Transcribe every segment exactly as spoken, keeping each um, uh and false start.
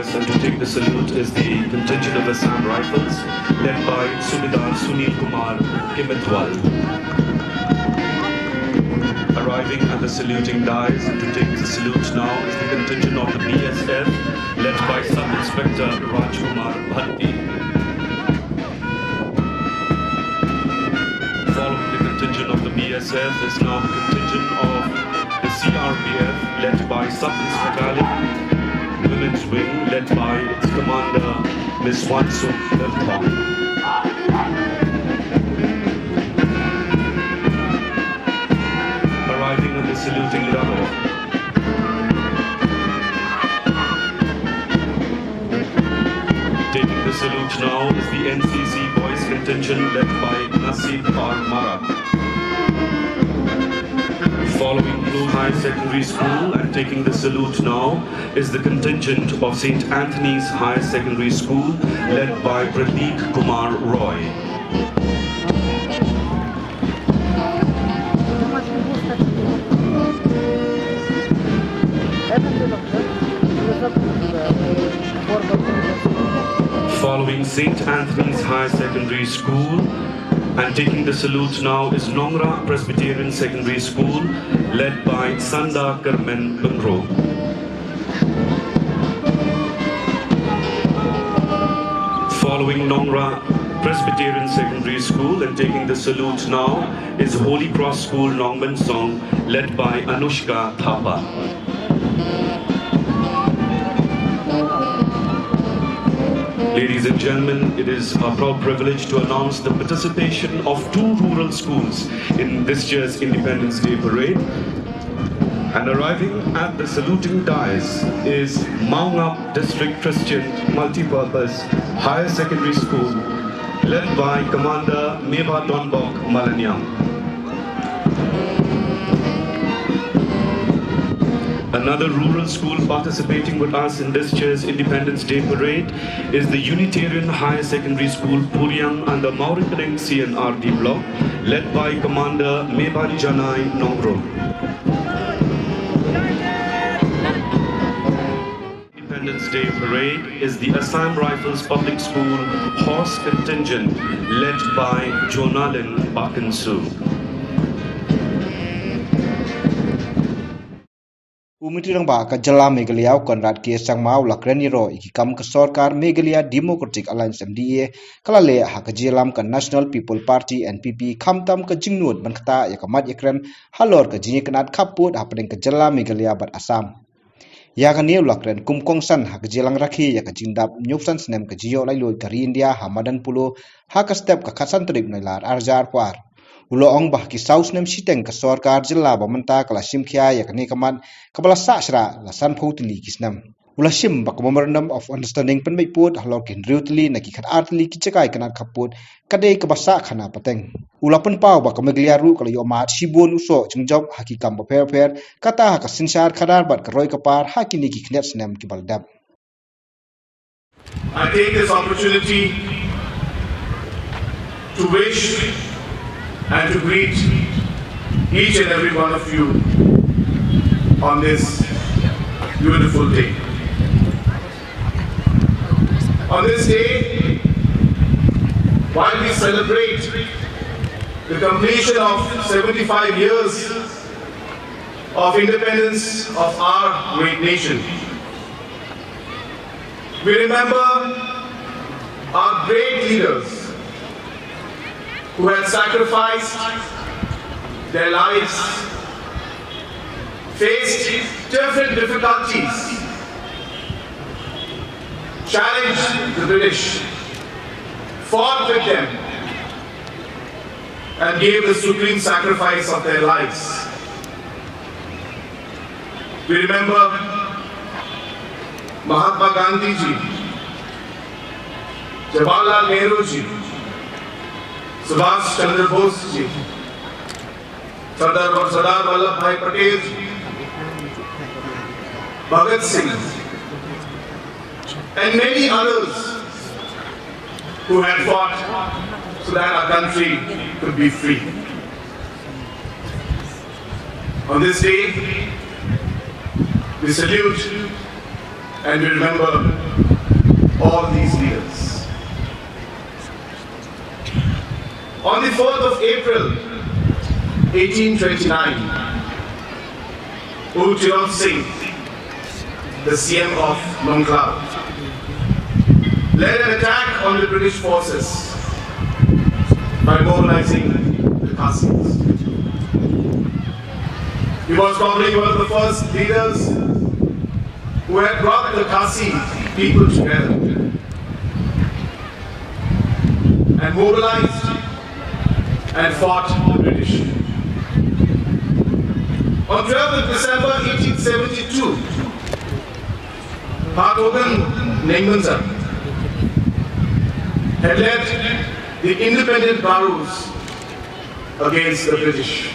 And to take the salute is the contingent of Assam Rifles, led by Subedar Sunil Kumar Kimitwal. Arriving at the saluting dais and to take the salute now is the contingent of the B S F, led by Sub Inspector Rajkumar Bhatti. Following the contingent of the B S F is now the contingent of the C R P F, led by Sub Inspector Women's Wing, led by its commander, Miss Wansuk Lerthong. Arriving at the saluting level. Taking the salute now is the N C C boys contingent led by Nasib Parmara. Following Blue High Secondary School and taking the salute now is the contingent of Saint Anthony's Higher Secondary School led by Pratik Kumar Roy. Following Saint Anthony's Higher Secondary School and taking the salute now is Nongrah Presbyterian Secondary School, led by Sanda Kermen Benro. Following Nongrah Presbyterian Secondary School and taking the salute now is Holy Cross School Nongmensong, led by Anushka Thapa. Ladies and gentlemen, it is our proud privilege to announce the participation of two rural schools in this year's Independence Day Parade. And arriving at the saluting dais is Maungap District Christian Multipurpose Higher Secondary School, led by Commander Meba Donbok Malanyang. Another rural school participating with us in this year's Independence Day Parade is the Unitarian Higher Secondary School, Puriang, under Mawryngkneng C and R D Block, led by Commander Meban Janai Nongrum. Independence Day Parade is the Assam Rifles Public School Horse Contingent, led by Jonalyn Bakinsu. U Myntri Rangbah ka jylla Meghalaya u Conrad K Sangma u la kren ïaroh ïa ki kam ka sorkar Meghalaya Democratic Alliance M D A ka la leh ha ka jingïalam ka National People Party N P P, khamtam ka jingnud ban ktah ïa ka mat ïakren halor ka jingïakynad khappud hapdeng ka jylla Meghalaya bad Assam. Ïa kane u la kren kum kongsan ha ka jingïalang rakhe ïa ka jingdap hynñiewphew san snem ka jingïoh laitluid ka ri India ha madan Polo ha ka step ka khatsan tarik Nailar arhajar arphew ar. U la ong ba ha ki saw snem shiteng ka sorkar jylla ba mynta ka la shim khia ïa kane ka mat kaba la sah shrah la sanphew tylli ki snem. U la shim ba ka Memorandum of Understanding pynbeit pud halor ki hynriew tylli na ki khatar tylli ki jaka ïakynad khappud ka dei kaba sah khana pateng. U la pynpaw ba ka Meghalaya ruh ka la ïoh mad shibun u soh jingjop ha ki kam bapher bapher, kata ha ka synshar khadar bad ka roi ka par ha kine ki khyndiat snem kiba la dep. I take this opportunity to wish and to greet each and every one of you on this beautiful day. On this day, while we celebrate the completion of seventy-five years of independence of our great nation, we remember our great leaders who had sacrificed their lives, faced different difficulties, challenged the British, fought with them, and gave the supreme sacrifice of their lives. We remember Mahatma Gandhi ji, Jawaharlal Nehru ji, Subhash Chandra Bose ji, Sardar, Sardar Vallabhbhai Patel ji, Bhagat Singh, and many others who had fought so that our country could be free. On this day, we salute and we remember All these leaders. On the fourth of April eighteen twenty-nine, U Tirot Singh, the C M of Nongkhlaw, led an attack on the British forces by mobilizing the Khasis. He was probably one of the first leaders who had brought the Khasi people together and mobilized and fought the British. On twelfth of December eighteen seventy-two, Hartogen Nengmynzar had led the independent Garos against the British.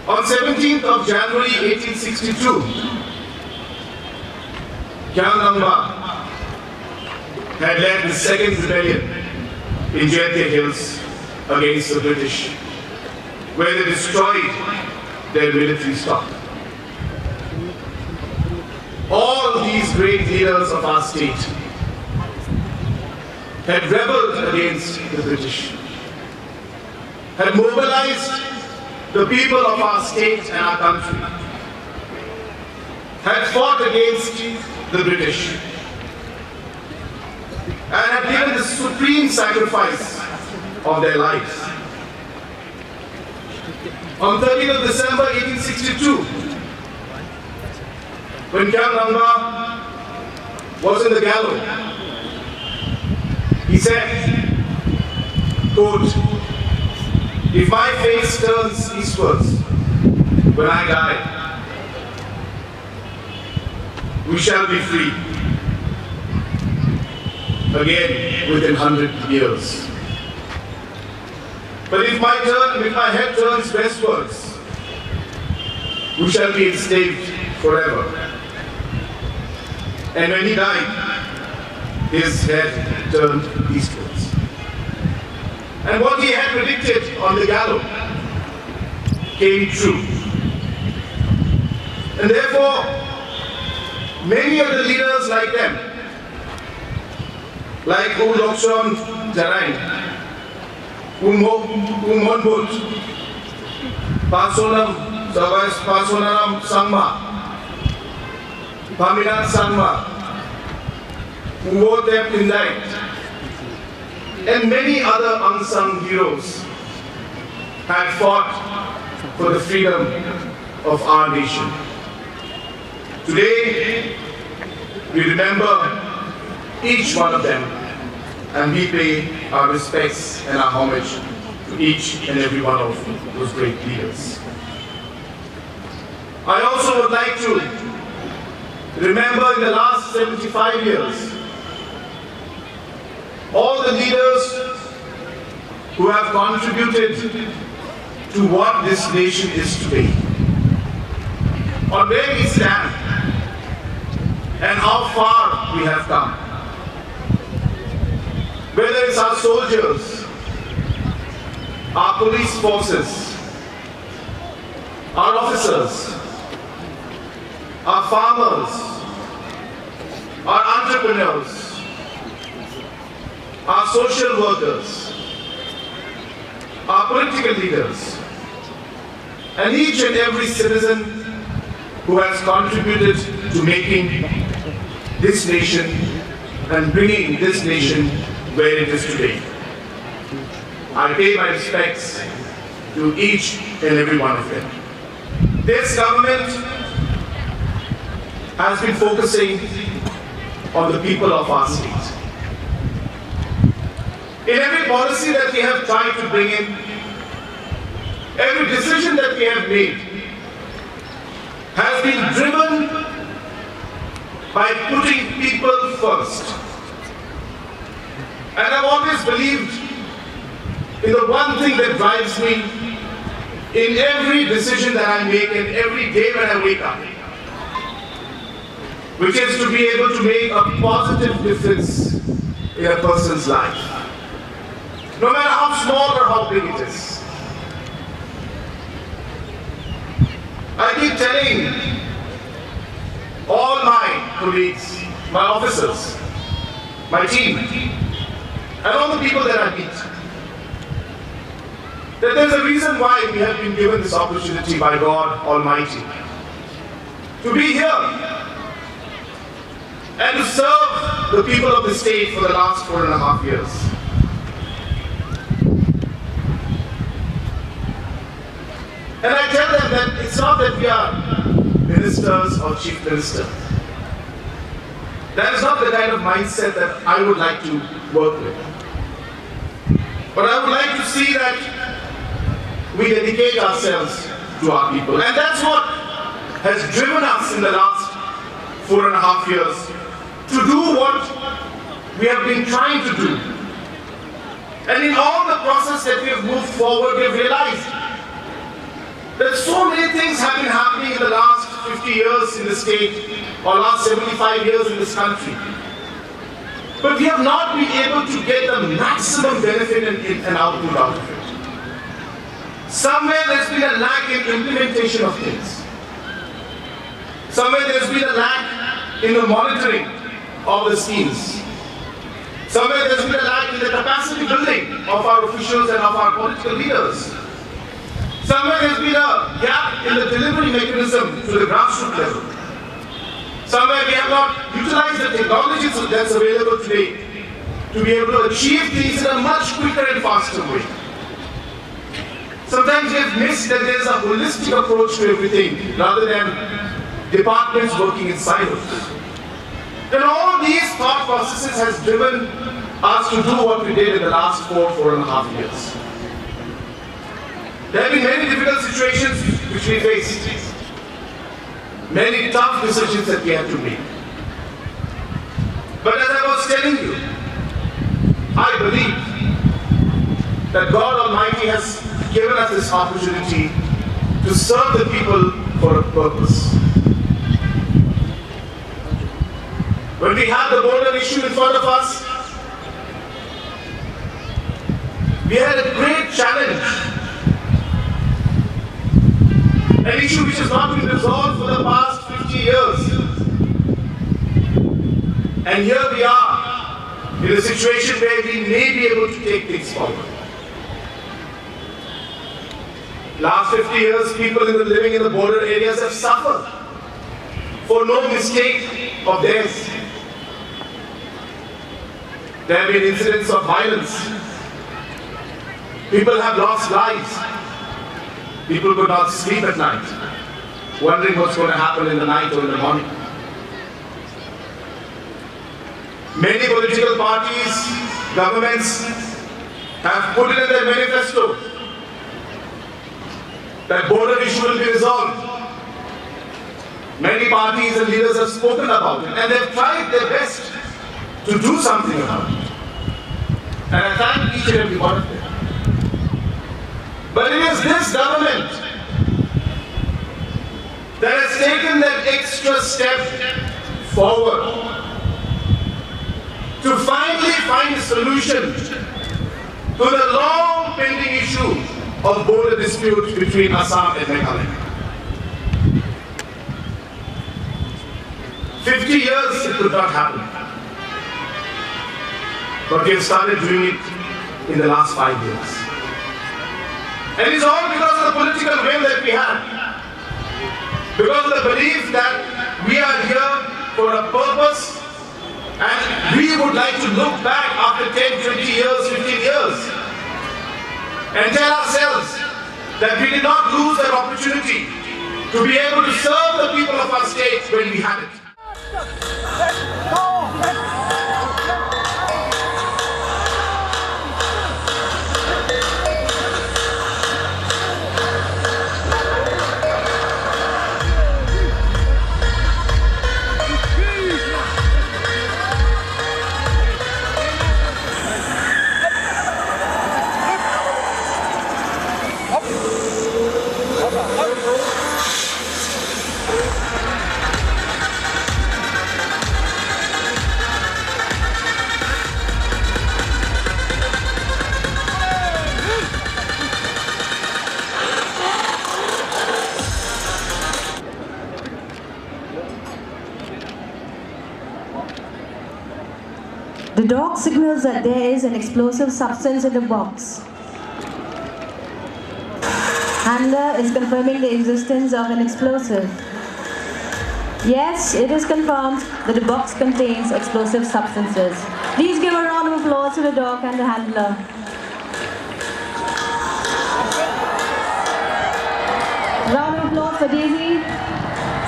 On seventeenth of January eighteen sixty-two, Khiang Nangba had led the second rebellion in Jaintia Hills against the British, where they destroyed their military stock. All these great leaders of our state had rebelled against the British, had mobilized the people of our state and our country, had fought against the British, and had given the supreme sacrifice of their lives. On thirtieth of December eighteen sixty-two, when Khiang Nangba was in the gallows, he said, quote, "If my face turns eastwards when I die, we shall be free again within hundred years. But if my turn, if my head turns westwards, we shall be enslaved forever." And when he died, his head turned eastwards. And what he had predicted on the gallows came true. And therefore, many of the leaders like them, like U Dokshrong Jarain, U Mo-, U Monbut, Pa Sonam, Pa Sonaram Sangma, Pa Minang Sangma, U Wodep Tyndait, and many other unsung heroes had fought for the freedom of our nation. Today, we remember each one of them, and we pay our respects and our homage to each and every one of those great leaders. I also would like to remember, in the last seventy-five years, all the leaders who have contributed to what this nation is today, on where we stand and how far we have come. Whether it's our soldiers, our police forces, our officers, our farmers, our entrepreneurs, our social workers, our political leaders, and each and every citizen who has contributed to making this nation and bringing this nation where it is today. I pay my respects to each and every one of them. This government has been focusing on the people of our state. In every policy that we have tried to bring in, every decision that we have made has been driven by putting people first. And I've always believed in the one thing that drives me in every decision that I make and every day when I wake up, which is to be able to make a positive difference in a person's life, no matter how small or how big it is. I keep telling all my colleagues my officers, my team, and all the people that I meet, that there's a reason why we have been given this opportunity by God Almighty to be here and to serve the people of the state for the last four and a half years. And I tell them that it's not that we are ministers or chief minister. That is not the kind of mindset that I would like to work with. But I would like to see that we dedicate ourselves to our people. And that's what has driven us in the last four and a half years to do what we have been trying to do. And in all the process that we have moved forward, we have realized that so many things have been happening in the last fifty years in the state, or last seventy-five years in this country. But we have not been able to get the maximum benefit and, and output out of it. Somewhere there's been a lack in implementation of things. Somewhere there's been a lack in the monitoring of the schemes. Somewhere there's been a lack in the capacity building of our officials and of our political leaders. Somewhere there's been a gap in the delivery mechanism to the grassroots level. Somewhere we have not utilized the technologies that's available today to be able to achieve things in a much quicker and faster way. Sometimes we have missed that there's a holistic approach to everything rather than departments working in silos. And all these thought processes has driven us to do what we did in the last four, four and a half years. There have been many difficult situations which we faced, many tough decisions that we had to make. But as I was telling you, I believe that God Almighty has given us this opportunity to serve the people for a purpose. When we had the border issue in front of us, we had a great challenge, an issue which has not been resolved for the past fifty years. And here we are in a situation where we may be able to take things forward. Last fifty years, people in the, living in the border areas have suffered for no mistake of theirs. There have been incidents of violence. People have lost lives. People could not sleep at night, wondering what's going to happen in the night or in the morning. Many political parties, governments have put it in their manifesto that border issue will be resolved. Many parties and leaders have spoken about it, and they've tried their best to do something about it. And I thank each and every one of them. But it is this government that has taken that extra step forward to finally find a solution to the long pending issue of border dispute between Assam and Meghalaya. Fifty years it could not happen. But we have started doing it in the last five years. And it's all because of the political will that we had. Because of the belief that we are here for a purpose, and we would like to look back after ten, twenty years, fifteen years, and tell ourselves that we did not lose that opportunity to be able to serve the people of our state when we had it. The dog signals that there is an explosive substance in the box. Handler is confirming the existence of an explosive. Yes, it is confirmed that the box contains explosive substances. Please give a round of applause to the dog and the handler. Round of applause for Daisy.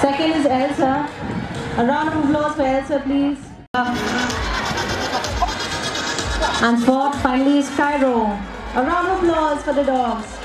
Second is Elsa. A round of applause for Elsa, please. And fourth, finally, is Cairo. A round of applause for the dogs.